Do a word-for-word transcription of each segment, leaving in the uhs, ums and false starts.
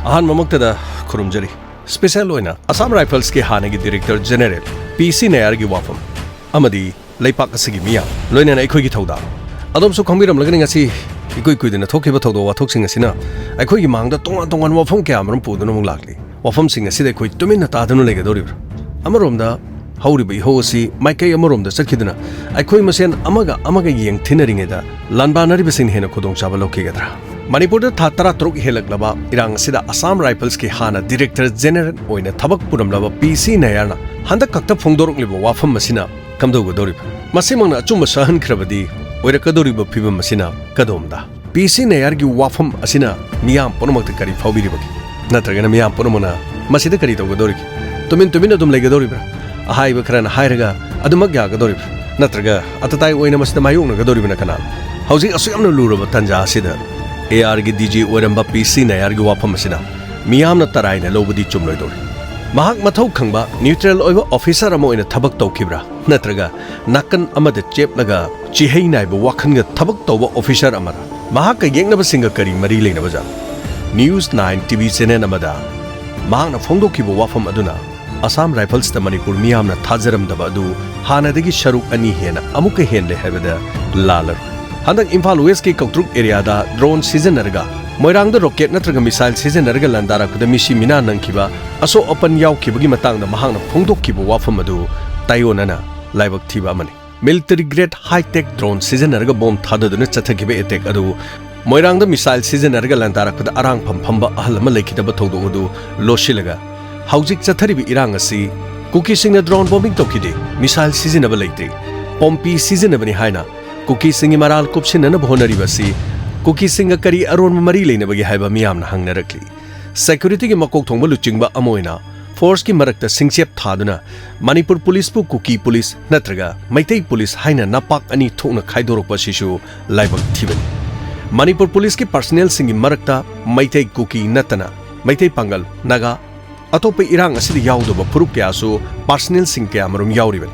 ꯑꯍꯥꯟꯕꯃꯛꯇꯗ ꯈꯨꯔꯨꯝꯖꯔꯤ꯫ Special ꯑꯣꯏꯅ ꯑꯁꯥꯝ ꯔꯥꯏꯐꯜꯁꯀꯤ ꯍꯥꯟꯅꯒꯤ director general ꯄꯤ ꯁꯤ ꯅꯌꯥꯔꯒꯤ ꯋꯥꯐꯝ ꯑꯃꯗꯤ ꯂꯩꯄꯥꯛ ꯑꯁꯤꯒꯤ ꯃꯤꯌꯥꯝ, ꯂꯣꯏꯅꯅ ꯑꯩꯈꯣꯏꯒꯤ ꯊꯧꯗꯥꯡ꯫ ꯑꯗꯣꯝꯁꯨ ꯈꯪꯕꯤꯔꯝꯂꯒꯅꯤ, ꯉꯁꯤ ꯏꯀꯨꯏ ꯀꯨꯏꯗꯅ ꯊꯣꯛꯈꯤꯕ ꯊꯧꯗꯣꯛ ꯋꯥꯊꯣꯛꯁꯤꯡ ꯑꯁꯤꯅ ꯑꯩꯈꯣꯏꯒꯤ ꯃꯥꯡꯗ ꯇꯣꯉꯥꯟ ꯇꯣꯉꯥꯟꯕ ꯋꯥꯐꯝ ꯀꯌꯥ ꯑꯃꯔꯣꯝ ꯄꯨꯗꯨꯅ ꯑꯃꯨꯛ ꯂꯥꯛꯂꯤ꯫ ꯋꯥꯐꯝꯁꯤꯡ ꯑꯁꯤꯗ ꯑꯩꯈꯣꯏ ꯇꯨꯃꯤꯟꯅ ꯇꯥꯗꯨꯅ ꯂꯩꯒꯗꯧꯔꯤꯕ꯭ꯔꯥ? ꯑꯃꯔꯣꯝꯗ ꯍꯧꯔꯤꯕ ꯏꯍꯧ ꯑꯁꯤ ꯃꯥꯏꯀꯩ ꯑꯃꯔꯣꯝꯗ ꯆꯠꯈꯤꯗꯨꯅ ꯑꯩꯈꯣꯏ ꯃꯁꯦꯟ ꯑꯃꯒ ꯑꯃꯒ ꯌꯦꯡꯊꯤꯅꯔꯤꯉꯩꯗ ꯂꯥꯟꯕꯥꯟꯅꯔꯤꯕꯁꯤꯡꯅ ꯍꯦꯟꯅ ꯈꯨꯗꯣꯡꯆꯥꯕ ꯂꯧꯈꯤꯒꯗ꯭ꯔꯥ? ꯃꯅꯤꯄꯨꯔꯗ ꯊꯥ ꯇꯔꯥꯇꯔꯨꯛ ꯍꯦꯜꯂꯛꯂꯕ ꯏꯔꯥꯡ ꯑꯁꯤꯗ ꯑꯁꯥꯝ ꯔꯥꯏꯐꯜꯁꯀꯤ ꯍꯥꯟꯅ ꯗꯤꯔꯦꯛꯇꯔ ꯖꯦꯅꯦꯔꯦꯜ ꯑꯣꯏꯅ ꯊꯕꯛ ꯄꯨꯔꯝꯂꯕ ꯄꯤ ꯁꯤ ꯅꯌꯥꯔꯅ ꯍꯟꯗꯛ ꯈꯛꯇ ꯐꯣꯡꯗꯣꯔꯛꯂꯤꯕ ꯋꯥꯐꯝ ꯑꯁꯤꯅ ꯀꯝꯗꯧꯒꯗꯧꯔꯤꯕ? ꯃꯁꯤꯃꯛꯅ ꯑꯆꯨꯝꯕ ꯁꯥꯍꯟꯈ꯭ꯔꯕꯗꯤ ꯑꯣꯏꯔꯛꯀꯗꯧꯔꯤꯕ ꯐꯤꯕꯝ ꯑꯁꯤꯅ ꯀꯗꯣꯝꯗ? ꯄꯤ ꯁꯤ ꯅꯌꯥꯔꯒꯤ ꯋꯥꯐꯝ ꯑꯁꯤꯅ ꯃꯤꯌꯥꯝ ꯄꯨꯝꯅꯃꯛꯇ ꯀꯔꯤ ꯐꯥꯎꯕꯤꯔꯤꯕꯒꯦ? ꯅꯠꯇ꯭ꯔꯒꯅ ꯃꯤꯌꯥꯝ ꯄꯨꯝꯅꯃꯛꯅ ꯃꯁꯤꯗ ꯀꯔꯤ ꯇꯧꯒꯗꯧꯔꯤꯒꯦ? ꯇꯨꯃꯤꯟ ꯇꯨꯃꯤꯟ ꯑꯗꯨꯝ ꯂꯩꯒꯗꯧꯔꯤꯕ꯭ꯔꯥ? ꯑꯍꯥꯏꯕ ꯈꯔꯅ ꯍꯥꯏꯔꯒ ꯑꯗꯨꯃꯛ ꯌꯥꯒꯗꯧꯔꯤꯕ꯭ꯔꯥ? ꯅꯠꯇ꯭ꯔꯒ ꯑꯇꯇꯥꯏ ꯑꯣꯏꯅ ꯃꯁꯤꯗ ꯃꯥꯌꯣꯛꯅꯒꯗꯧꯔꯤꯕꯅ ꯀꯅꯥꯅꯣ? ꯍꯧꯖꯤꯛ ꯑꯁꯨꯛ ꯌꯥꯝꯅ ꯂꯨꯔꯕ ꯇꯥꯟꯖꯥ ꯑꯁꯤꯗ ꯑꯦ ꯑꯥꯔꯒꯤ ꯗꯤ ꯖꯤ ꯑꯣꯏꯔꯝꯕ ꯄꯤ ꯁꯤ ꯅꯌꯥꯔꯒꯤ ꯋꯥꯐꯝ ꯑꯁꯤꯅ ꯃꯤꯌꯥꯝꯅ ꯇꯔꯥꯏꯅ ꯂꯧꯕꯗꯤ ꯆꯨꯝꯂꯣꯏꯗꯧꯔꯤ꯫ ꯃꯍꯥꯛ ꯃꯊꯧ ꯈꯪꯕ ꯅ꯭ꯌꯨꯇ꯭ꯔꯦꯜ ꯑꯣꯏꯕ ꯑꯣꯐꯤꯁꯥꯔ ꯑꯃ ꯑꯣꯏꯅ ꯊꯕꯛ ꯇꯧꯈꯤꯕ꯭ꯔꯥ? ꯅꯠꯇ꯭ꯔꯒ ꯅꯥꯀꯟ ꯑꯃꯗ ꯆꯦꯞꯂꯒ ꯆꯤꯍꯩ ꯅꯥꯏꯕ ꯋꯥꯈꯜꯒ ꯊꯕꯛ ꯇꯧꯕ ꯑꯣꯐꯤꯁꯥꯔ ꯑꯃꯔ? ꯃꯍꯥꯛꯀ ꯌꯦꯛꯅꯕꯁꯤꯡꯒ ꯀꯔꯤ ꯃꯔꯤ ꯂꯩꯅꯕꯖꯥꯠꯅꯣ? News nine T V channel ꯑꯃꯗ ꯃꯍꯥꯛꯅ ꯐꯣꯡꯗꯣꯛꯈꯤꯕ ꯋꯥꯐꯝ ꯑꯗꯨꯅ ꯑꯁꯥꯝ ꯔꯥꯏꯐꯜꯁꯇ ꯃꯅꯤꯄꯨꯔ ꯃꯤꯌꯥꯝꯅ ꯊꯥꯖꯔꯝꯗꯕ ꯑꯗꯨ ꯍꯥꯟꯅꯗꯒꯤ ꯁꯔꯨꯛ ꯑꯅꯤ ꯍꯦꯟꯅ ꯑꯃꯨꯛꯀ ꯍꯦꯟꯂꯦ ꯍꯥꯏꯕꯗ ꯂꯥꯜꯂꯔꯣꯏ꯫ ꯍꯟꯗꯛ ꯏꯝꯐꯥꯜ ꯋꯦꯁꯀꯤ ꯀꯧꯇ꯭ꯔꯨꯛ ꯑꯦꯔꯤꯌꯥꯗ ꯗ꯭ꯔꯣꯟ ꯁꯤꯖꯤꯟꯅꯔꯒ, ꯃꯣꯏꯔꯥꯡꯗ ꯔꯣꯀꯦꯠ ꯅꯠꯇ꯭ꯔꯒ ꯃꯤꯁꯥꯏꯜ ꯁꯤꯖꯤꯟꯅꯔꯒ ꯂꯥꯟꯗꯥꯔꯛꯄꯗ ꯃꯤꯁꯤ ꯃꯤꯅꯥ ꯅꯪꯈꯤꯕ, ꯑꯁꯣꯛ ꯑꯄꯟ ꯌꯥꯎꯈꯤꯕꯒꯤ ꯃꯇꯥꯡꯗ ꯃꯍꯥꯛꯅ ꯐꯣꯡꯗꯣꯛꯈꯤꯕ ꯋꯥꯐꯝ ꯑꯗꯨ ꯇꯥꯏꯑꯣꯟꯅꯅ ꯂꯥꯏꯕꯛ ꯊꯤꯕ ꯑꯃꯅꯤ꯫ ꯃꯤꯂꯤꯇꯔꯤ ꯒ꯭ꯔꯦꯗ ꯍꯥꯏ-ꯇꯦꯛ ꯗ꯭ꯔꯣꯟ ꯁꯤꯖꯤꯟꯅꯔꯒ ꯕꯣꯝ ꯊꯥꯗꯗꯨꯅ ꯆꯠꯊꯈꯤꯕ ꯑꯦꯇꯦꯛ ꯑꯗꯨ, ꯃꯣꯏꯔꯥꯡꯗ ꯃꯤꯁꯥꯏꯜ ꯁꯤꯖꯤꯟꯅꯔꯒ ꯂꯥꯟꯗꯥꯔꯛꯄꯗ ꯑꯔꯥꯡꯐꯝ ꯐꯝꯕ ꯑꯍꯜ ꯑꯃ ꯂꯩꯈꯤꯗꯕ ꯊꯧꯗꯣꯛ ꯑꯗꯨ ꯂꯣꯠꯁꯤꯜꯂꯒ, ꯍꯧꯖꯤꯛ ꯆꯠꯊꯔꯤꯕ ꯏꯔꯥꯡ ꯑꯁꯤ ꯀꯨꯀꯤꯁꯤꯡꯅ ꯗ꯭ꯔꯣꯟ ꯕꯣꯝꯕꯤꯡ ꯇꯧꯈꯤꯗꯦ, ꯃꯤꯁꯥꯏꯜ ꯁꯤꯖꯤꯟꯅꯕ ꯂꯩꯇꯦ, ꯄꯣꯝꯄꯤ ꯁꯤꯖꯤꯟꯅꯕꯅꯤ ꯍꯥꯏꯅ ꯀꯨꯀꯤꯁꯤꯡꯒꯤ ꯃꯔꯥꯜ ꯀꯨꯞꯁꯤꯟꯅꯅꯕ ꯍꯣꯠꯅꯔꯤꯕ ꯑꯁꯤ ꯀꯨꯀꯤꯁꯤꯡꯒ ꯀꯔꯤ ꯑꯔꯣꯟꯕ ꯃꯔꯤ ꯂꯩꯅꯕꯒꯦ ꯍꯥꯏꯕ ꯃꯤꯌꯥꯝꯅ ꯍꯪꯅꯔꯛꯂꯤ꯫ ꯁꯦꯀ꯭ꯌꯨꯔꯤꯇꯤꯒꯤ ꯃꯀꯣꯛ ꯊꯣꯡꯕ ꯂꯨꯆꯤꯡꯕ ꯑꯃ ꯑꯣꯏꯅ ꯐꯣꯔꯁꯀꯤ ꯃꯔꯛꯇ ꯁꯤꯡꯆꯦꯞ ꯊꯥꯗꯨꯅ ꯃꯅꯤꯄꯨꯔ ꯄꯨꯂꯤꯁꯄꯨ ꯀꯨꯀꯤ ꯄꯨꯂꯤꯁ ꯅꯠꯇ꯭ꯔꯒ ꯃꯩꯇꯩ ꯄꯨꯂꯤꯁ ꯍꯥꯏꯅ ꯅꯄꯥꯛ ꯑꯅꯤ ꯊꯣꯛꯅ ꯈꯥꯏꯗꯣꯔꯛꯄ ꯑꯁꯤꯁꯨ ꯂꯥꯏꯕꯛ ꯊꯤꯕꯅꯤ꯫ ꯃꯅꯤꯄꯨꯔ ꯄꯨꯂꯤꯁꯀꯤ ꯄꯥꯔꯁꯅꯦꯜꯁꯤꯡꯒꯤ ꯃꯔꯛꯇ ꯃꯩꯇꯩ ꯀꯨꯀꯤ ꯅꯠꯇꯅ ꯃꯩꯇꯩ ꯄꯥꯡꯒꯜ, ꯅꯥꯒꯥ, ꯑꯇꯣꯞꯄ ꯏꯔꯥꯡ ꯑꯁꯤꯗ ꯌꯥꯎꯗꯕ ꯐꯨꯔꯨꯞ ꯀꯌꯥꯁꯨ ꯄꯥꯔꯁꯅꯦꯜꯁꯤꯡ ꯀꯌꯥꯃꯔꯨꯝ ꯌꯥꯎꯔꯤꯕꯅꯤ꯫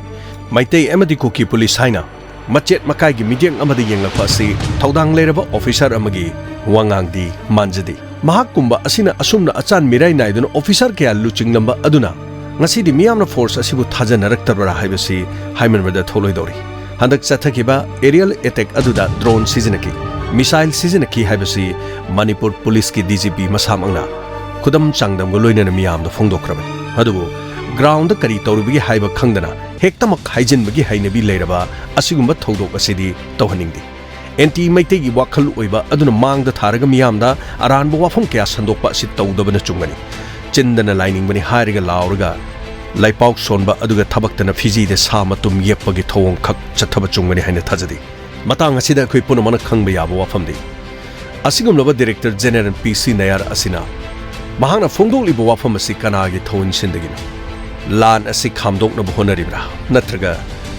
ꯃꯩꯇꯩ ꯑꯃꯗꯤ ꯀꯨꯀꯤ ꯄꯨꯂꯤꯁ ꯍꯥꯏꯅ ꯃꯆꯦꯠ ꯃꯀꯥꯏꯒꯤ ꯃꯤꯠꯌꯦꯡ ꯑꯃꯗ ꯌꯦꯡꯂꯛꯄ ꯑꯁꯤ ꯊꯧꯗꯥꯡ ꯂꯩꯔꯕ ꯑꯣꯐꯤꯁꯥꯔ ꯑꯃꯒꯤ ꯋꯥꯉꯥꯡꯗꯤ ꯃꯥꯟꯖꯗꯦ꯫ ꯃꯍꯥꯛꯀꯨꯝꯕ ꯑꯁꯤꯅ ꯑꯁꯨꯝꯅ ꯑꯆꯥꯟ ꯃꯤꯔꯥꯏ ꯅꯥꯏꯗꯨꯅ ꯑꯣꯐꯤꯁꯥꯔ ꯀꯌꯥ ꯂꯨꯆꯤꯡꯂꯝꯕ ꯑꯗꯨꯅ ꯉꯁꯤꯗꯤ ꯃꯤꯌꯥꯝꯅ ꯐꯣꯔꯁ ꯑꯁꯤꯕꯨ ꯊꯥꯖꯅꯔꯛꯇꯕ꯭ꯔꯥ ꯍꯥꯏꯕꯁꯤ ꯍꯥꯏꯃꯟꯕꯗ ꯊꯣꯛꯂꯣꯏꯗꯧꯔꯤ꯫ ꯍꯟꯗꯛ ꯆꯠꯊꯈꯤꯕ ꯑꯦꯔꯤꯌꯦꯜ ꯑꯦꯇꯦꯛ ꯑꯗꯨꯗ ꯗ꯭ꯔꯣꯟ ꯁꯤꯖꯤꯟꯅꯈꯤ, ꯃꯤꯁꯥꯏꯜ ꯁꯤꯖꯤꯟꯅꯈꯤ ꯍꯥꯏꯕꯁꯤ ꯃꯅꯤꯄꯨꯔ ꯄꯨꯂꯤꯁꯀꯤ ꯗꯤ ꯖꯤ ꯄꯤ ꯃꯁꯥꯃꯛꯅ ꯈꯨꯗꯝ ꯆꯥꯡꯗꯝꯒ ꯂꯣꯏꯅꯅ ꯃꯤꯌꯥꯝꯗ ꯐꯣꯡꯗꯣꯛꯈ꯭ꯔꯕꯅꯤ꯫ ꯑꯗꯨꯕꯨ ꯒ꯭ꯔꯥꯎꯟꯗ ꯀꯔꯤ ꯇꯧꯔꯤꯕꯒꯦ ꯍꯥꯏꯕ ꯈꯪꯗꯅ ꯍꯦꯛꯇꯃꯛ ꯍꯥꯏꯖꯤꯟꯕꯒꯤ ꯍꯩꯅꯕꯤ ꯂꯩꯔꯕ ꯑꯁꯤꯒꯨꯝꯕ ꯊꯧꯗꯣꯛ ꯑꯁꯤꯗꯤ ꯇꯧꯍꯟꯅꯤꯡꯗꯦ꯫ ꯑꯦꯟꯇꯤ ꯃꯩꯇꯩꯒꯤ ꯋꯥꯈꯜ ꯑꯣꯏꯕ ꯑꯗꯨꯅ ꯃꯥꯡꯗ ꯊꯥꯔꯒ ꯃꯤꯌꯥꯝꯗ ꯑꯔꯥꯟꯕ ꯋꯥꯐꯝ ꯀꯌꯥ ꯁꯟꯗꯣꯛꯄ ꯑꯁꯤ ꯇꯧꯗꯕꯅ ꯆꯨꯝꯒꯅꯤ꯫ ꯆꯤꯟꯗꯅ ꯂꯥꯏꯅꯤꯡꯕꯅꯤ ꯍꯥꯏꯔꯒ ꯂꯥꯎꯔꯒ ꯂꯩꯄꯥꯎ ꯁꯣꯟꯕ ꯑꯗꯨꯒ ꯊꯕꯛꯇꯅ ꯐꯤꯖꯤꯗ ꯁꯥ ꯃꯇꯨꯝ ꯌꯦꯛꯄꯒꯤ ꯊꯧꯑꯣꯡ ꯈꯛ ꯆꯠꯊꯕ ꯆꯨꯝꯒꯅꯤ ꯍꯥꯏꯅ ꯊꯥꯖꯗꯦ꯫ ꯃꯇꯥꯡ ꯑꯁꯤꯗ ꯑꯩꯈꯣꯏ ꯄꯨꯝꯅꯃꯛꯅ ꯈꯪꯕ ꯌꯥꯕ ꯋꯥꯐꯝꯗꯤ, ꯑꯁꯤꯒꯨꯝꯂꯕ ꯗꯤꯔꯦꯛꯇꯔ ꯖꯦꯅꯦꯔꯦꯜ ꯄꯤ ꯁꯤ ꯅꯌꯥꯔ ꯑꯁꯤꯅ ꯃꯍꯥꯛꯅ ꯐꯣꯡꯗꯣꯛꯂꯤꯕ ꯋꯥꯐꯝ ꯑꯁꯤ ꯀꯅꯥꯒꯤ ꯊꯧꯑꯣꯏꯟꯁꯤꯟꯗꯒꯤꯅꯣ? ꯂꯥꯟ ꯑꯁꯤ ꯈꯥꯝꯗꯣꯛꯅꯕ ꯍꯣꯠꯅꯔꯤꯕ꯭ꯔꯥ? ꯅꯠꯇ꯭ꯔꯒ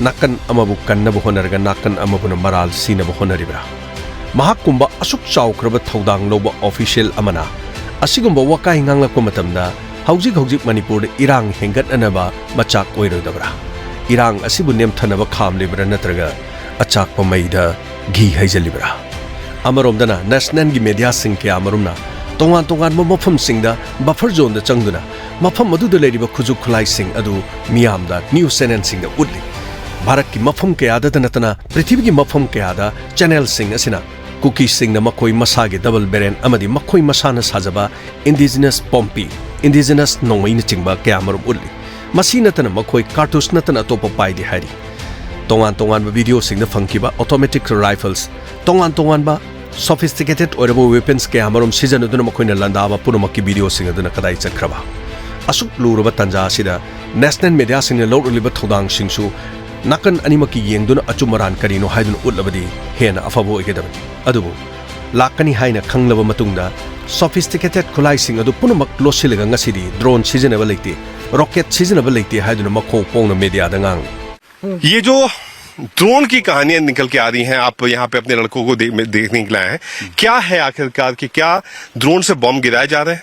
ꯅꯥꯀꯟ ꯑꯃꯕꯨ ꯀꯟꯅꯕ ꯍꯣꯠꯅꯔꯒ ꯅꯥꯀꯟ ꯑꯃꯕꯨꯅ ꯃꯔꯥꯜ ꯁꯤꯅꯕ ꯍꯣꯠꯅꯔꯤꯕ꯭ꯔꯥ? ꯃꯍꯥꯛꯀꯨꯝꯕ ꯑꯁꯨꯛ ꯆꯥꯎꯈ꯭ꯔꯕ ꯊꯧꯗꯥꯡ ꯂꯧꯕ ꯑꯣꯐꯤꯁꯤꯌꯦꯜ ꯑꯃꯅ ꯑꯁꯤꯒꯨꯝꯕ ꯋꯥꯀꯥꯏ ꯉꯥꯡꯂꯛꯄ ꯃꯇꯝꯗ ꯍꯧꯖꯤꯛ ꯍꯧꯖꯤꯛ ꯃꯅꯤꯄꯨꯔꯗ ꯏꯔꯥꯡ ꯍꯦꯟꯒꯠꯅꯅꯕ ꯃꯆꯥꯛ ꯑꯣꯏꯔꯣꯏꯗꯕ꯭ꯔꯥ? ꯏꯔꯥꯡ ꯑꯁꯤꯕꯨ ꯅꯦꯝꯊꯅꯕ ꯈꯥꯝꯂꯤꯕ꯭ꯔꯥ ꯅꯠꯇ꯭ꯔꯒ ꯑꯆꯥꯛꯄ ꯃꯩꯗ ꯘꯤ ꯍꯩꯖꯤꯜꯂꯤꯕ꯭ꯔꯥ? ꯑꯃꯔꯣꯝꯗꯅ ꯅꯦꯁꯅꯦꯜꯒꯤ ꯃꯦꯗꯤꯌꯥꯁꯤꯡ ꯀꯌꯥ ꯑꯃꯔꯣꯝꯅ ꯇꯣꯉꯥꯟ ꯇꯣꯉꯥꯟꯕ ꯃꯐꯝꯁꯤꯡꯗ ꯕꯐꯔ ꯖꯣꯟꯗ ꯆꯪꯗꯨꯅ ꯃꯐꯝ ꯑꯗꯨꯗ ꯂꯩꯔꯤꯕ ꯈꯨꯠꯁꯨ ꯈꯨꯠꯂꯥꯏꯁꯤꯡ ꯑꯗꯨ ꯃꯤꯌꯥꯝꯗ ꯅ꯭ꯌꯨꯁ ꯆꯦꯅꯦꯜꯁꯤꯡꯗ ꯎꯠꯂꯤ꯫ ꯚꯥꯔꯠꯀꯤ ꯃꯐꯝ ꯀꯌꯥꯗꯇ ꯅꯠꯇꯅ ꯄ꯭ꯔꯤꯊꯤꯕꯤꯒꯤ ꯃꯐꯝ ꯀꯌꯥꯗ ꯆꯦꯅꯦꯜꯁꯤꯡ ꯑꯁꯤꯅ ꯀꯨꯀꯤꯁꯤꯡꯅ ꯃꯈꯣꯏ ꯃꯁꯥꯒꯤ ꯗꯕꯜ ꯕꯦꯔꯦꯟ ꯑꯃꯗꯤ ꯃꯈꯣꯏ ꯃꯁꯥꯅ ꯁꯥꯖꯕ ꯏꯟꯗꯤꯖꯤꯅꯁ ꯄꯣꯝꯄꯤ, ꯏꯟꯗꯤꯖꯤꯅꯁ ꯅꯣꯡꯃꯩꯅꯆꯤꯡꯕ ꯀꯌꯥ ꯑꯃꯔꯣꯝ ꯎꯠꯂꯤ꯫ ꯃꯁꯤ ꯅꯠꯇꯅ ꯃꯈꯣꯏ ꯀꯥꯔꯇꯨꯁ ꯅꯠꯇꯅ ꯑꯇꯣꯞꯄ ꯄꯥꯏꯗꯦ ꯍꯥꯏꯔꯤ꯫ ꯇꯣꯉꯥꯟ ꯇꯣꯉꯥꯟꯕ ꯚꯤꯗꯤꯑꯣꯁꯤꯡꯗ ꯐꯪꯈꯤꯕ ꯑꯣꯇꯣꯃꯦꯇꯤꯛ ꯔꯥꯏꯐꯜꯁ, ꯇꯣꯉꯥꯟ ꯇꯣꯉꯥꯟꯕ ꯁꯣꯐꯤꯁꯇꯤꯀꯦꯇꯦꯠ ꯑꯣꯏꯔꯕ ꯋꯦꯄꯟꯁ ꯀꯌꯥ ꯑꯃꯔꯣꯝ ꯁꯤꯖꯤꯟꯅꯗꯨꯅ ꯃꯈꯣꯏꯅ ꯂꯥꯟꯗꯥꯕ ꯄꯨꯝꯅꯃꯛꯀꯤ ꯚꯤꯗꯤꯑꯣꯁꯤꯡ ꯑꯗꯨꯅ ꯀꯗꯥꯏ ꯆꯠꯈ꯭ꯔꯕ? ꯑꯁꯨꯛ ꯂꯨꯔꯕ ꯇꯥꯟꯖꯥ ꯑꯁꯤꯗ ꯅꯦꯁꯅꯦꯜ ꯃꯦꯗꯤꯌꯥꯁꯤꯡꯅ ꯂꯧꯔꯛꯂꯤꯕ ꯊꯧꯗꯥꯡꯁꯤꯡꯁꯨ ꯅꯥꯀꯟ ꯑꯅꯤꯃꯛꯀꯤ ꯌꯦꯡꯗꯨꯅ ꯑꯆꯨꯝ ꯑꯔꯥꯟ ꯀꯔꯤꯅꯣ ꯍꯥꯏꯗꯨꯅ ꯎꯠꯂꯕꯗꯤ ꯍꯦꯟꯅ ꯑꯐꯕ ꯑꯣꯏꯒꯗꯕꯅꯤ꯫ ꯑꯗꯨꯕꯨ ꯂꯥꯛꯀꯅꯤ ꯍꯥꯏꯅ ꯈꯪꯂꯕ ꯃꯇꯨꯡꯗ ꯁꯣꯐꯤꯁꯇꯤꯀꯦꯇꯦꯠ ꯈꯨꯠꯂꯥꯏꯁꯤꯡ ꯑꯗꯨ ꯄꯨꯝꯅꯃꯛ ꯂꯣꯠꯁꯤꯜꯂꯒ ꯉꯁꯤꯗꯤ ꯗ꯭ꯔꯣꯟ ꯁꯤꯖꯤꯟꯅꯕ ꯂꯩꯇꯦ, ꯔꯣꯀꯦꯠ ꯁꯤꯖꯤꯟꯅꯕ ꯂꯩꯇꯦ ꯍꯥꯏꯗꯨꯅ ꯃꯈꯣꯡ ꯄꯣꯡꯅ ꯃꯦꯗꯤꯌꯥꯗ ꯉꯥꯡꯂꯤ꯫ ये जो ड्रोन की कहानियां निकल के आ रही हैं, आप यहाँ पे अपने लड़कों को दे, देखने के लिए आए हैं, क्या है आखिरकार कि क्या ड्रोन से बम गिराए जा रहे हैं?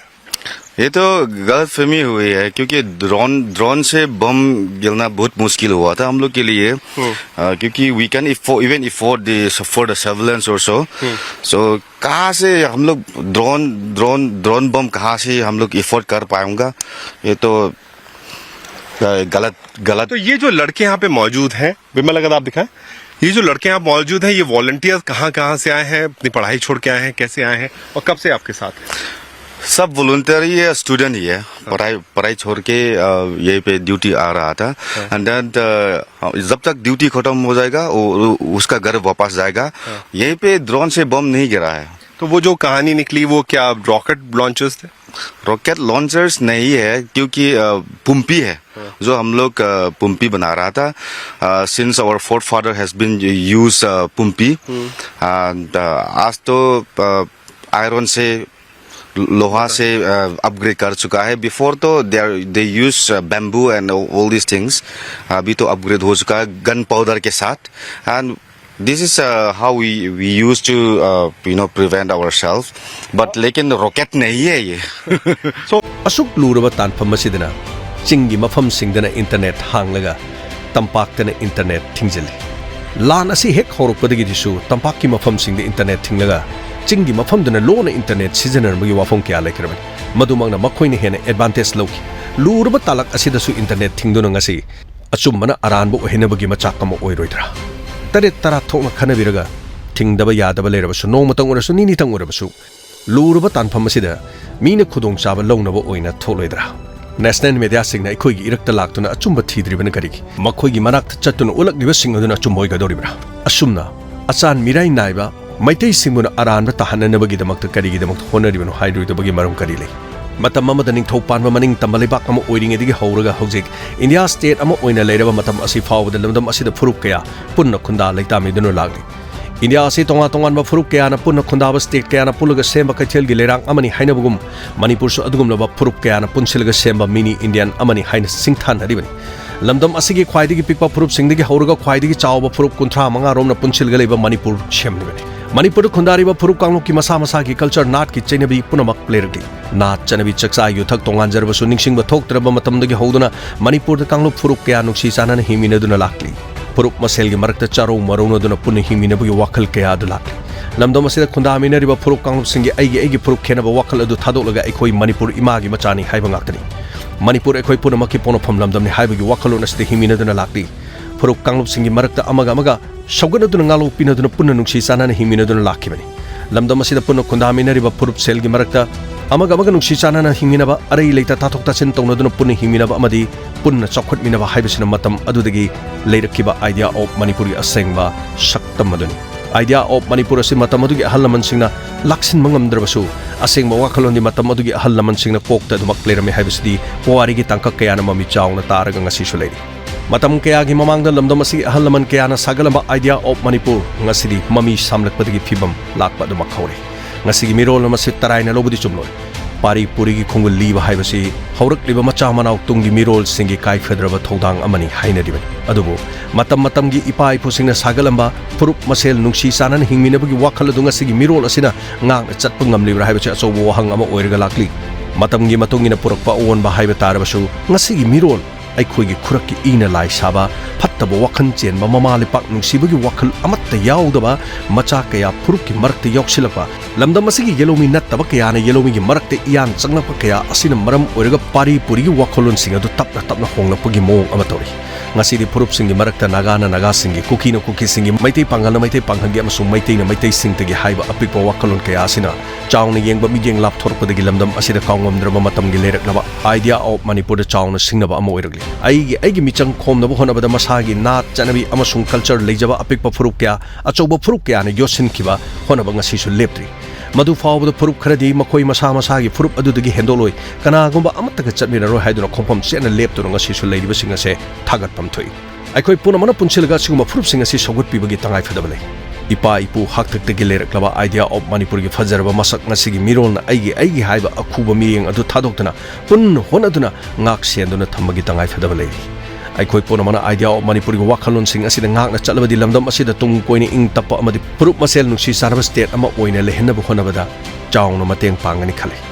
ये तो गलतफहमी हुई है, क्योंकि ड्रोन ड्रोन से बम गिरना बहुत मुश्किल हुआ था हम लोग के लिए। अ, क्योंकि we can afford, even afford the, for the surveillance also. So कहाँ से हम लोग ड्रोन ड्रोन ड्रोन बम कहाँ से हम लोग अफोर्ड कर पाएंगा? ये तो अ, गलत गलत। तो ये जो लड़के यहाँ पे मौजूद हैं, विमल, अगर आप दिखाएं, ये जो लड़के यहाँ मौजूद हैं, ये वॉलंटियर्स कहाँ कहाँ से आए हैं, अपनी पढ़ाई छोड़ के आए हैं, कैसे आए हैं और कब से आपके साथ हैं? सब वॉलंटियर ही है, स्टूडेंट ही है। पढ़ाई पढ़ाई छोड़ के अ, यहीं पे ड्यूटी आ रहा था। एंड देन जब तक ड्यूटी खत्म हो जाएगा, वो, वो- उसका घर वापस जाएगा। यहीं पे ड्रोन से बम नहीं गिरा है। तो वो जो कहानी निकली, वो क्या रॉकेट लॉन्चर्स थे? रॉकेट लॉन्चर्स नहीं है, क्योंकि अ, पुम्पी है जो हम लोग अ, पुम्पी बना रहा था। Since our forefather has been use पुम्पी, and आज तो आयरन से, लोहा से अपग्रेड कर चुका है। बिफोर तो they are they use bamboo and all these things। अभी तो अपग्रेड हो चुका है गन पाउडर के साथ। And this is how we we use to you know prevent ourselves। But लेकिन रॉकेट नहीं है ये। ꯑꯁꯨꯛ ꯂꯨꯔꯕ ꯇꯥꯟꯐꯝ ꯑꯁꯤꯗꯅ ꯆꯤꯡꯒꯤ ꯃꯐꯝꯁꯤꯡꯗꯅ ꯏꯟꯇꯔꯅꯦꯠ ꯍꯥꯡꯂꯒ ꯇꯝꯄꯥꯛꯇꯅ ꯏꯟꯇꯔꯅꯦꯠ ꯊꯤꯡꯖꯤꯜꯂꯤ꯫ ꯂꯥꯟ ꯑꯁꯤ ꯍꯦꯛ ꯍꯧꯔꯛꯄꯗꯒꯤꯗꯤꯁꯨ ꯇꯝꯄꯥꯛꯀꯤ ꯃꯐꯝꯁꯤꯡꯗ ꯏꯟꯇꯔꯅꯦꯠ ꯊꯤꯡꯂꯒ ꯆꯤꯡꯒꯤ ꯃꯐꯝꯗꯨꯅ ꯂꯣꯟꯅ ꯏꯟꯇꯔꯅꯦꯠ ꯁꯤꯖꯤꯟꯅꯔꯝꯕꯒꯤ ꯋꯥꯐꯝ ꯀꯌꯥ ꯂꯩꯈ꯭ꯔꯕꯅꯤ꯫ ꯃꯗꯨꯃꯛꯅ ꯃꯈꯣꯏꯅ ꯍꯦꯟꯅ ꯑꯦꯗꯚꯥꯟꯇꯦꯖ ꯂꯧꯈꯤ꯫ ꯂꯨꯔꯕ ꯇꯥꯂꯛ ꯑꯁꯤꯗꯁꯨ ꯏꯟꯇꯔꯅꯦꯠ ꯊꯤꯡꯗꯨꯅ ꯉꯁꯤ ꯑꯆꯨꯝꯕꯅ ꯑꯔꯥꯟꯕ ꯑꯣꯏꯍꯟꯅꯕꯒꯤ ꯃꯆꯥꯛ ꯑꯃ ꯑꯣꯏꯔꯣꯏꯗ꯭ꯔꯥ? ꯇꯔꯦꯠ ꯇꯔꯥ ꯊꯣꯛꯅ ꯈꯟꯅꯕꯤꯔꯒ ꯊꯤꯡꯗꯕ ꯌꯥꯗꯕ ꯂꯩꯔꯕꯁꯨ, ꯅꯣꯡꯃꯇꯪ ꯑꯣꯏꯔꯁꯨ, ꯅꯤꯅꯤꯇꯪ ꯑꯣꯏꯔꯕꯁꯨ, ꯂꯨꯔꯕ ꯇꯥꯟꯐꯝ ꯑꯁꯤꯗ ꯃꯤꯅ ꯈꯨꯗꯣꯡꯆꯥꯕ ꯂꯧꯅꯕ ꯑꯣꯏꯅ ꯊꯣꯛꯂꯣꯏꯗ꯭ꯔꯥ? ꯅꯦꯁꯅꯦꯜ ꯃꯦꯗꯤꯌꯥꯁꯤꯡꯅ ꯑꯩꯈꯣꯏꯒꯤ ꯏꯔꯛꯇ ꯂꯥꯛꯇꯨꯅ ꯑꯆꯨꯝꯕ ꯊꯤꯗ꯭ꯔꯤꯕꯅ ꯀꯔꯤꯒꯤ? ꯃꯈꯣꯏꯒꯤ ꯃꯅꯥꯛꯇ ꯆꯠꯇꯨꯅ ꯎꯠꯂꯛꯂꯤꯕꯁꯤꯡ ꯑꯗꯨꯅ ꯑꯆꯨꯝꯕ ꯑꯣꯏꯒꯗꯧꯔꯤꯕ꯭ꯔꯥ? ꯑꯁꯨꯝꯅ ꯑꯆꯥꯟ ꯃꯤꯔꯥꯏ ꯅꯥꯏꯕ ꯃꯩꯇꯩꯁꯤꯡꯕꯨꯅ ꯑꯔꯥꯟꯕ ꯇꯥꯍꯟꯅꯅꯕꯒꯤꯗꯃꯛꯇ ꯀꯔꯤꯒꯤꯗꯃꯛꯇ ꯍꯣꯠꯅꯔꯤꯕꯅꯣ ꯍꯥꯏꯔꯣꯏꯗꯕꯒꯤ ꯃꯔꯝ ꯀꯔꯤ ꯂꯩ? ꯃꯇꯝ ꯑꯃꯗ ꯅꯤꯡꯊꯧ ꯄꯥꯟꯕ ꯃꯅꯤꯡ ꯇꯝꯕ ꯂꯩꯕꯥꯛ ꯑꯃ ꯑꯣꯏꯔꯤꯉꯩꯗꯒꯤ ꯍꯧꯔꯒ ꯍꯧꯖꯤꯛ ꯏꯟꯗꯤꯌꯥ ꯁ꯭ꯇꯦꯠ ꯑꯃ ꯑꯣꯏꯅ ꯂꯩꯔꯕ ꯃꯇꯝ ꯑꯁꯤ ꯐꯥꯎꯕꯗ ꯂꯝꯗꯝ ꯑꯁꯤꯗ ꯐꯨꯔꯨꯞ ꯀꯌꯥ ꯄꯨꯟꯅ ꯈꯨꯟꯗꯥ ꯂꯩꯇꯥꯃꯤꯗꯨꯅ ꯂꯥꯛꯂꯤ꯫ ꯏꯟꯗꯤꯌꯥ ꯑꯁꯤ ꯇꯣꯉꯥꯟ ꯇꯣꯉꯥꯟꯕ ꯐꯨꯔꯨꯞ ꯀꯌꯥꯅ ꯄꯨꯟꯅ ꯈꯨꯟꯗꯥꯕ ꯁ꯭ꯇꯦꯠ ꯀꯌꯥꯅ ꯄꯨꯜꯂꯒ ꯁꯦꯝꯕ ꯀꯩꯊꯦꯜꯒꯤ ꯂꯩꯔꯥꯡ ꯑꯃꯅꯤ ꯍꯥꯏꯅꯕꯒꯨꯝ, ꯃꯅꯤꯄꯨꯔꯁꯨ ꯑꯗꯨꯒꯨꯝꯂꯕ ꯐꯨꯔꯨꯞ ꯀꯌꯥꯅ ꯄꯨꯟꯁꯤꯜꯂꯒ ꯁꯦꯝꯕ ꯃꯤꯅꯤ ꯏꯟꯗꯤꯌꯥꯟ ꯑꯃꯅꯤ ꯍꯥꯏꯅ ꯁꯤꯡꯊꯥꯅꯔꯤꯕꯅꯤ꯫ ꯂꯝꯗꯝ ꯑꯁꯤꯒꯤ ꯈ꯭ꯋꯥꯏꯗꯒꯤ ꯄꯤꯛꯄ ꯐꯨꯔꯨꯞꯁꯤꯡꯗꯒꯤ ꯍꯧꯔꯒ ꯈ꯭ꯋꯥꯏꯗꯒꯤ ꯆꯥꯎꯕ ꯐꯨꯔꯨꯞ ꯀꯨꯟꯊ꯭ꯔꯥ ꯃꯉꯥ ꯔꯣꯝꯅ ꯄꯨꯟꯁꯤꯜꯂꯒ ꯂꯩꯕ ꯃꯅꯤꯄꯨꯔ ꯁꯦꯝꯂꯤꯕꯅꯤ꯫ ꯃꯅꯤꯄꯨꯔꯗ ꯈꯨꯟꯗꯥꯔꯤꯕ ꯐꯨꯔꯨꯞ ꯀꯥꯡꯂꯨꯞꯀꯤ ꯃꯁꯥ ꯃꯁꯥꯒꯤ ꯀꯜꯆꯔ, ꯅꯥꯠꯀꯤ ꯆꯠꯅꯕꯤ ꯄꯨꯝꯅꯃꯛ ꯂꯩꯔꯛꯂꯤ꯫ ꯅꯥꯠ ꯆꯠꯅꯕꯤ, ꯆꯥꯛꯆꯥ ꯌꯨꯊꯛ ꯇꯣꯉꯥꯟꯖꯔꯕꯁꯨ, ꯅꯤꯡꯁꯤꯡꯕ ꯊꯣꯛꯇ꯭ꯔꯕ ꯃꯇꯝꯗꯒꯤ ꯍꯧꯗꯨꯅ ꯃꯅꯤꯄꯨꯔꯗ ꯀꯥꯡꯂꯨꯞ ꯐꯨꯔꯨꯞ ꯀꯌꯥ ꯅꯨꯡꯁꯤ ꯆꯥꯟꯅꯅ ꯍꯤꯡꯃꯤꯟꯅꯗꯨꯅ ꯂꯥꯛꯂꯤ꯫ ꯐꯨꯔꯨꯞ ꯃꯁꯦꯜꯒꯤ ꯃꯔꯛꯇ ꯆꯥꯔꯧ ꯃꯔꯧꯅꯗꯨꯅ ꯄꯨꯟꯅ ꯍꯤꯡꯃꯤꯟꯅꯕꯒꯤ ꯋꯥꯈꯜ ꯀꯌꯥ ꯑꯗꯨ ꯂꯥꯛꯂꯤ꯫ ꯂꯝꯗꯝ ꯑꯁꯤꯗ ꯈꯨꯟꯗꯥꯃꯤꯟꯅꯔꯤꯕ ꯐꯨꯔꯨꯞ ꯀꯥꯡꯂꯨꯞꯁꯤꯡꯒꯤ ꯑꯩꯒꯤ ꯑꯩꯒꯤ ꯐꯨꯔꯨꯞ ꯈꯦꯟꯅꯕ ꯋꯥꯈꯜ ꯑꯗꯨ ꯊꯥꯗꯣꯛꯂꯒ ꯑꯩꯈꯣꯏ ꯃꯅꯤꯄꯨꯔ ꯏꯃꯥꯒꯤ ꯃꯆꯥꯅꯤ ꯍꯥꯏꯕ ꯉꯥꯛꯇꯅꯤ꯫ ꯃꯅꯤꯄꯨꯔ ꯑꯩꯈꯣꯏ ꯄꯨꯝꯅꯃꯛꯀꯤ ꯄꯣꯛꯅꯐꯝ ꯂꯝꯗꯝꯅꯤ ꯍꯥꯏꯕꯒꯤ ꯋꯥꯈꯜꯂꯣꯟ ꯑꯁꯤꯗ ꯍꯤꯡꯃꯤꯟꯅꯗꯨꯅ ꯂꯥꯛꯂꯤ꯫ ꯐꯨꯔꯨꯞ ꯀꯥꯡꯂꯨꯞꯁꯤꯡꯒꯤ ꯃꯔꯛꯇ ꯑꯃꯒ ꯑꯃꯒ ꯁꯧꯒꯠꯅꯗꯨꯅ, ꯉꯥꯂꯧ ꯄꯤꯅꯗꯨꯅ, ꯄꯨꯟꯅ ꯅꯨꯡꯁꯤ ꯆꯥꯟꯅꯅ ꯍꯤꯡꯃꯤꯟꯅꯗꯨꯅ ꯂꯥꯛꯈꯤꯕꯅꯤ꯫ ꯂꯝꯗꯝ ꯑꯁꯤꯗ ꯄꯨꯟꯅ ꯈꯨꯟꯗꯥꯃꯤꯟꯅꯔꯤꯕ ꯐꯨꯔꯨꯞ ꯁꯦꯜꯒꯤ ꯃꯔꯛꯇ ꯑꯃꯒ ꯑꯃꯒ ꯅꯨꯡꯁꯤ ꯆꯥꯟꯅꯅ ꯍꯤꯡꯃꯤꯟꯅꯕ, ꯑꯔꯩ ꯂꯩꯇ ꯇꯥꯊꯣꯛ ꯇꯥꯁꯤꯟ ꯇꯧꯅꯗꯨꯅ ꯄꯨꯟꯅ ꯍꯤꯡꯃꯤꯟꯅꯕ ꯑꯃꯗꯤ ꯄꯨꯟꯅ ꯆꯥꯎꯈꯠꯃꯤꯟꯅꯕ ꯍꯥꯏꯕꯁꯤꯅ ꯃꯇꯝ ꯑꯗꯨꯗꯒꯤ ꯂꯩꯔꯛꯈꯤꯕ Idea of Manipurꯒꯤ ꯑꯁꯦꯡꯕ ꯁꯛꯇꯝ ꯑꯗꯨꯅꯤ꯫ Idea of Manipur ꯑꯁꯤ ꯃꯇꯝ ꯑꯗꯨꯒꯤ ꯑꯍꯜ ꯂꯃꯟꯁꯤꯡꯅ ꯂꯥꯛꯁꯤꯟꯕ ꯉꯝꯗ꯭ꯔꯕꯁꯨ, ꯑꯁꯦꯡꯕ ꯋꯥꯈꯜꯂꯣꯟꯗꯤ ꯃꯇꯝ ꯑꯗꯨꯒꯤ ꯑꯍꯜ ꯂꯃꯟꯁꯤꯡꯅ ꯀꯣꯛꯇ ꯑꯗꯨꯃꯛ ꯂꯩꯔꯝꯃꯤ ꯍꯥꯏꯕꯁꯤꯗꯤ ꯄꯨꯋꯥꯔꯤꯒꯤ ꯇꯥꯡꯀꯛ ꯀꯌꯥꯅ ꯃꯃꯤ ꯆꯥꯎꯅ ꯇꯥꯔꯒ ꯉꯁꯤꯁꯨ ꯂꯩꯔꯤ꯫ ꯃꯇꯝ ꯀꯌꯥꯒꯤ ꯃꯃꯥꯡꯗ ꯂꯝꯗꯝ ꯑꯁꯤꯒꯤ ꯑꯍꯜ ꯂꯃꯟ ꯀꯌꯥꯅ ꯁꯥꯒꯠꯂꯝꯕ Idea of Manipur ꯉꯁꯤꯗꯤ ꯃꯃꯤ ꯁꯥꯝꯂꯛꯄꯗꯒꯤ ꯐꯤꯕꯝ ꯂꯥꯛꯄ ꯑꯗꯨꯃꯛ ꯍꯧꯔꯦ꯫ ꯉꯁꯤꯒꯤ ꯃꯤꯔꯣꯜ ꯑꯃꯁꯤ ꯇꯔꯥꯏꯅ ꯂꯧꯕꯗꯤ ꯆꯨꯝꯂꯣꯏ꯫ ꯄꯥꯔꯤ ꯄꯨꯔꯤꯒꯤ ꯈꯣꯡꯒꯨꯜ ꯂꯤꯕ ꯍꯥꯏꯕꯁꯤ ꯍꯧꯔꯛꯂꯤꯕ ꯃꯆꯥ ꯃꯅꯥꯎ ꯇꯨꯡꯒꯤ ꯃꯤꯔꯣꯜꯁꯤꯡꯒꯤ ꯀꯥꯏꯐꯗ꯭ꯔꯕ ꯊꯧꯗꯥꯡ ꯑꯃꯅꯤ ꯍꯥꯏꯅꯔꯤꯕꯅꯤ꯫ ꯑꯗꯨꯕꯨ ꯃꯇꯝ ꯃꯇꯝꯒꯤ ꯏꯄꯥ ꯏꯄꯨꯁꯤꯡꯅ ꯁꯥꯒꯠꯂꯝꯕ ꯐꯨꯔꯨꯞ ꯃꯁꯦꯜ ꯅꯨꯡꯁꯤ ꯆꯥꯟꯅꯅ ꯍꯤꯡꯃꯤꯟꯅꯕꯒꯤ ꯋꯥꯈꯜ ꯑꯗꯨ ꯉꯁꯤꯒꯤ ꯃꯤꯔꯣꯜ ꯑꯁꯤꯅ ꯉꯥꯛꯅ ꯆꯠꯄ ꯉꯝꯂꯤꯕ꯭ꯔꯥ ꯍꯥꯏꯕꯁꯤ ꯑꯆꯧꯕ ꯋꯥꯍꯪ ꯑꯃ ꯑꯣꯏꯔꯒ ꯂꯥꯛꯂꯤ꯫ ꯃꯇꯝꯒꯤ ꯃꯇꯨꯡ ꯏꯟꯅ ꯄꯨꯔꯛꯄ ꯑꯑꯣꯟꯕ ꯍꯥꯏꯕ ꯇꯥꯔꯕꯁꯨ, ꯉꯁꯤꯒꯤ ꯃꯤꯔꯣꯜ ꯑꯩꯈꯣꯏꯒꯤ ꯈꯨꯔꯛꯀꯤ ꯏꯅ ꯂꯥꯏ ꯁꯥꯕ, ꯐꯠꯇꯕ ꯋꯥꯈꯜ ꯆꯦꯟꯕ, ꯃꯃꯥ ꯂꯩꯄꯥꯛ ꯅꯨꯡꯁꯤꯕꯒꯤ ꯋꯥꯈꯜ ꯑꯃꯠꯇ ꯌꯥꯎꯗꯕ ꯃꯆꯥ ꯀꯌꯥ ꯐꯨꯔꯨꯞꯀꯤ ꯃꯔꯛꯇ ꯌꯥꯎꯁꯤꯜꯂꯛꯄ, ꯂꯝꯗꯝ ꯑꯁꯤꯒꯤ ꯌꯦꯂꯧꯃꯤ ꯅꯠꯇꯕ ꯀꯌꯥꯅ ꯌꯦꯂꯧꯃꯤꯒꯤ ꯃꯔꯛꯇ ꯏꯌꯥꯟ ꯆꯪꯂꯛꯄ ꯀꯌꯥ ꯑꯁꯤꯅ ꯃꯔꯝ ꯑꯣꯏꯔꯒ ꯄꯥꯔꯤ ꯄꯨꯔꯤꯒꯤ ꯋꯥꯈꯜꯂꯣꯟꯁꯤꯡ ꯑꯗꯨ ꯇꯞꯅ ꯇꯞꯅ ꯍꯣꯡꯂꯛꯄꯒꯤ ꯃꯑꯣꯡ ꯑꯃ ꯇꯧꯔꯤ꯫ ꯉꯁꯤꯗꯤ ꯐꯨꯔꯨꯞꯁꯤꯡꯒꯤ ꯃꯔꯛꯇ ꯅꯥꯒꯥꯅ ꯅꯥꯒꯥꯁꯤꯡꯒꯤ, ꯀꯨꯀꯤꯅ ꯀꯨꯀꯤꯁꯤꯡꯒꯤ, ꯃꯩꯇꯩ ꯄꯥꯡꯒꯜꯅ ꯃꯩꯇꯩ ꯄꯥꯡꯒꯜꯒꯤ ꯑꯃꯁꯨꯡ ꯃꯩꯇꯩꯅ ꯃꯩꯇꯩꯁꯤꯡꯇꯒꯤ ꯍꯥꯏꯕ ꯑꯄꯤꯛꯄ ꯋꯥꯈꯜꯂꯣꯟ ꯀꯌꯥ ꯑꯁꯤꯅ ꯆꯥꯎꯅ ꯌꯦꯡꯕ ꯃꯤꯠꯌꯦꯡ ꯂꯥꯞꯊꯣꯔꯛꯄꯗꯒꯤ ꯂꯝꯗꯝ ꯑꯁꯤꯗ ꯀꯥꯎꯉꯝꯗ꯭ꯔꯕ ꯃꯇꯝꯒꯤ ꯂꯩꯔꯛꯂꯕ Idea of Manipurꯗ ꯆꯥꯎꯅ ꯁꯤꯡꯅꯕ ꯑꯃ ꯑꯣꯏꯔꯛꯂꯤ꯫ ꯑꯩꯒꯤ, ꯑꯩꯒꯤ ꯃꯤꯆꯪ ꯈꯣꯝꯅꯕ ꯍꯣꯠꯅꯕꯗ ꯃꯁꯥꯒꯤ ꯅꯥꯠ, ꯆꯠꯅꯕꯤ ꯑꯃꯁꯨꯡ ꯀꯜꯆꯔ ꯂꯩꯖꯕ ꯑꯄꯤꯛꯄ ꯐꯨꯔꯨꯞ ꯀꯌꯥ, ꯑꯆꯧꯕ ꯐꯨꯔꯨꯞ ꯀꯌꯥꯅ ꯌꯣꯠꯁꯤꯟꯈꯤꯕ ꯍꯣꯠꯅꯕ ꯉꯁꯤꯁꯨ ꯂꯦꯞꯇ꯭ꯔꯤ꯫ ꯃꯗꯨ ꯐꯥꯎꯕꯗ ꯐꯨꯔꯨꯞ ꯈꯔꯗꯤ ꯃꯈꯣꯏ ꯃꯁꯥ ꯃꯁꯥꯒꯤ ꯐꯨꯔꯨꯞ ꯑꯗꯨꯗꯒꯤ ꯍꯦꯟꯗꯣꯛꯂꯣꯏ, ꯀꯅꯥꯒꯨꯝꯕ ꯑꯃꯠꯇꯒ ꯆꯠꯃꯤꯟꯅꯔꯣꯏ ꯍꯥꯏꯗꯨꯅ ꯈꯣꯡꯐꯝ ꯆꯦꯠꯅ ꯂꯦꯞꯇꯨꯅ ꯉꯁꯤꯁꯨ ꯂꯩꯔꯤꯕꯁꯤꯡ ꯑꯁꯦ ꯊꯥꯒꯠꯐꯝ ꯊꯣꯛꯏ꯫ ꯑꯩꯈꯣꯏ ꯄꯨꯝꯅꯃꯛꯅ ꯄꯨꯟꯁꯤꯜꯂꯒ ꯑꯁꯤꯒꯨꯝꯕ ꯐꯨꯔꯨꯞꯁꯤꯡ ꯑꯁꯤ ꯁꯧꯒꯠꯄꯤꯕꯒꯤ ꯇꯉꯥꯏꯐꯗꯕ ꯂꯩ꯫ ꯏꯄꯥ ꯏꯄꯨ ꯍꯥꯛꯇꯛꯇꯒꯤ ꯂꯩꯔꯛꯂꯕ Idea of Manipurꯒꯤ ꯐꯖꯔꯕ ꯃꯁꯛ ꯉꯁꯤꯒꯤ ꯃꯤꯔꯣꯜꯅ ꯑꯩꯒꯤ, ꯑꯩꯒꯤ ꯍꯥꯏꯕ ꯑꯈꯨꯕ ꯃꯤꯠꯌꯦꯡ ꯑꯗꯨ ꯊꯥꯗꯣꯛꯇꯨꯅ ꯄꯨꯟꯅ ꯍꯣꯠꯅꯗꯨꯅ ꯉꯥꯛ ꯁꯦꯟꯗꯨꯅ ꯊꯝꯕꯒꯤ ꯇꯉꯥꯏꯐꯗꯕ ꯂꯩꯔꯤ꯫ ꯑꯩꯈꯣꯏ ꯄꯨꯝꯅꯃꯛꯅ Idea of Manipurꯒꯤ ꯋꯥꯈꯜꯂꯣꯟꯁꯤꯡ ꯑꯁꯤꯗ ꯉꯥꯛꯅ ꯆꯠꯂꯕꯗꯤ ꯂꯝꯗꯝ ꯑꯁꯤꯗ ꯇꯨꯡ ꯀꯣꯏꯅ ꯏꯪ ꯇꯞꯄ ꯑꯃꯗꯤ ꯐꯨꯔꯨꯞ ꯃꯁꯦꯜ ꯅꯨꯡꯁꯤ ꯆꯥꯟꯅꯕ state ꯑꯃ ꯑꯣꯏꯅ ꯂꯩꯍꯟꯅꯕ ꯍꯣꯠꯅꯕꯗ ꯆꯥꯎꯅ ꯃꯇꯦꯡ ꯄꯥꯡꯒꯅꯤ ꯈꯜꯂꯤ꯫